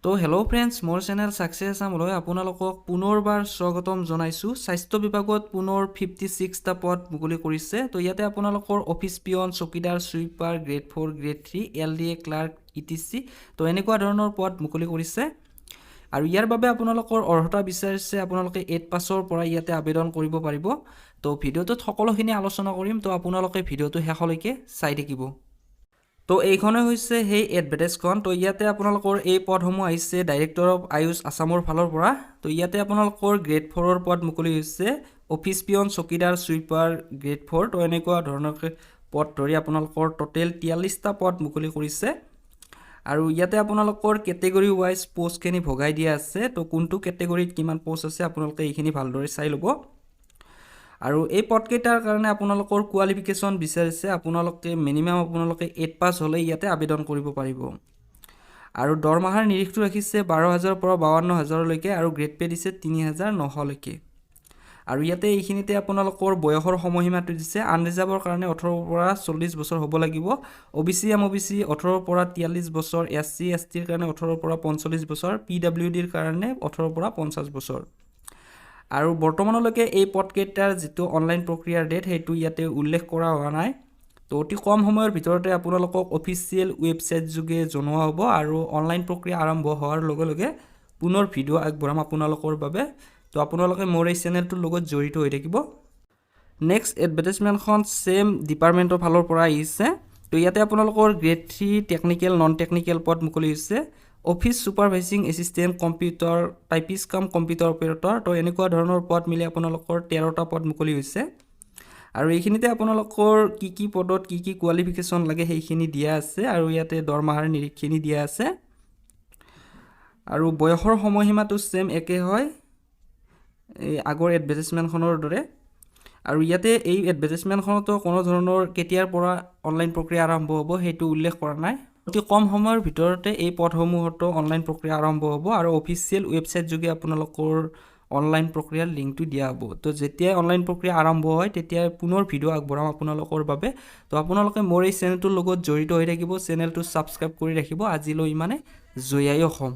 তো hello' friends, মোৰ channel success আছামলৈ আপোনালোকক পুনৰবাৰ স্বাগতম জনাইছোঁ। স্বাস্থ্য বিভাগত পুনৰ 56টা পদ মুকলি কৰিছে। তো ইয়াতে আপোনালোকৰ অফিচ পিয়ন, চকীদাৰ, sweeper, grade 4, grade 3, LDA clerk, etc. তো এনেকুৱা ধৰণৰ পদ মুকলি কৰিছে আৰু ইয়াৰ বাবে আপোনালোকৰ অৰ্হতা বিচাৰিছে, আপোনালোকে এইট পাছৰ পৰা ইয়াতে আবেদন কৰিব পাৰিব। তো ভিডিঅ'টোত সকলোখিনি আলোচনা কৰিম, তো আপোনালোকে ভিডিঅ'টো শেষলৈকে চাই থাকিব। তো এইখনে হৈছে সেই এডভাৰটাইজখন। তো ইয়াতে আপোনালোকৰ এই পদসমূহ আহিছে ডাইৰেক্টৰ অফ আয়ুষ আছামৰ ফালৰ পৰা। তো ইয়াতে আপোনালোকৰ গ্ৰেড 4ৰ পদ মুকলি হৈছে, অফিচ পিয়ন, চকীদাৰ, ছুইপাৰ, গ্ৰেড 4। তো এনেকুৱা ধৰণৰকৈ পদ ধৰি আপোনালোকৰ টোটেল 43টা পদ মুকলি কৰিছে আৰু ইয়াতে আপোনালোকৰ কেটেগৰী ৱাইজ পষ্টখিনি ভগাই দিয়া আছে। তো কোনটো কেটেগৰীত কিমান পষ্ট আছে, আপোনালোকে এইখিনি ভালদৰে চাই ল'ব। আৰু এই পদকেইটাৰ কাৰণে আপোনালোকৰ কোৱালিফিকেশ্যন বিচাৰিছে, আপোনালোকে মিনিমাম আপোনালোকে এইট পাছ হ'লে ইয়াতে আবেদন কৰিব পাৰিব। আৰু দৰমহাৰ নিৰিখটো ৰাখিছে 12 হাজাৰৰ পৰা 52 হাজাৰলৈকে আৰু গ্ৰেড পে' দিছে 3900লৈকে। আৰু ইয়াতে এইখিনিতে আপোনালোকৰ বয়সৰ সময়সীমাটো দিছে। আনৰিজাৰ্ভৰ কাৰণে 18ৰ পৰা 40 বছৰ হ'ব লাগিব, অ' বি চি, এম অ' বি চি 18ৰ পৰা 43 বছৰ, এছ চি, এছ টিৰ কাৰণে 18ৰ পৰা 45 বছৰ, পি ডাব্লিউ ডিৰ কাৰণে 18ৰ পৰা 50 বছৰ। আৰু বৰ্তমানলৈকে এই পদকেইটাৰ যিটো অনলাইন প্ৰক্ৰিয়াৰ ডেট, সেইটো ইয়াতে উল্লেখ কৰা হোৱা নাই। তো অতি কম সময়ৰ ভিতৰতে আপোনালোকক অফিচিয়েল ৱেবছাইট যোগে জনোৱা হ'ব আৰু অনলাইন প্ৰক্ৰিয়া আৰম্ভ হোৱাৰ লগে লগে পুনৰ ভিডিঅ' আগবঢ়াম আপোনালোকৰ বাবে। তো আপোনালোকে মোৰ এই চেনেলটোৰ লগত জড়িত হৈ থাকিব। নেক্সট এডভাৰটাইজমেণ্টখন ছেম ডিপাৰ্টমেণ্টৰ ফালৰ পৰা আহিছে। তো ইয়াতে আপোনালোকৰ grade 3 technical, non technical পদ মুকলি হৈছে, office supervising assistant, computer typist cum computer operator। তো এনেকুৱা ধৰণৰ পদ মিলি আপোনালোকৰ 13টা পদ মুকলি হৈছে। আৰু এইখিনিতে আপোনালোকৰ কি কি পদত কি কি কোৱালিফিকেশ্যন লাগে, সেইখিনি দিয়া আছে আৰু ইয়াতে দৰমহাৰ নিৰিখখিনি দিয়া আছে। আৰু বয়সৰ সময়সীমাটো ছেম একে হয় এই আগৰ এডভাৰটাইজমেণ্টখনৰ দৰে। আৰু ইয়াতে এই এডভাৰটাইজমেণ্টখনতো কোনো ধৰণৰ কেতিয়াৰ পৰা অনলাইন প্ৰক্ৰিয়া আৰম্ভ হ'ব, সেইটো উল্লেখ কৰা নাই। অতি কম সময়ৰ ভিতৰতে এই পদসমূহতো অনলাইন প্ৰক্ৰিয়া আৰম্ভ হ'ব আৰু অফিচিয়েল ৱেবছাইট যোগে আপোনালোকৰ অনলাইন প্ৰক্ৰিয়াৰ লিংকটো দিয়া হ'ব। তো যেতিয়াই অনলাইন প্ৰক্ৰিয়া আৰম্ভ হয়, তেতিয়াই পুনৰ ভিডিঅ' আগবঢ়াম আপোনালোকৰ বাবে। তো আপোনালোকে মোৰ এই চেনেলটোৰ লগত জড়িত হৈ থাকিব, চেনেলটো ছাবস্ক্ৰাইব কৰি ৰাখিব। আজিলৈ ইমানে। জয় আই অসম।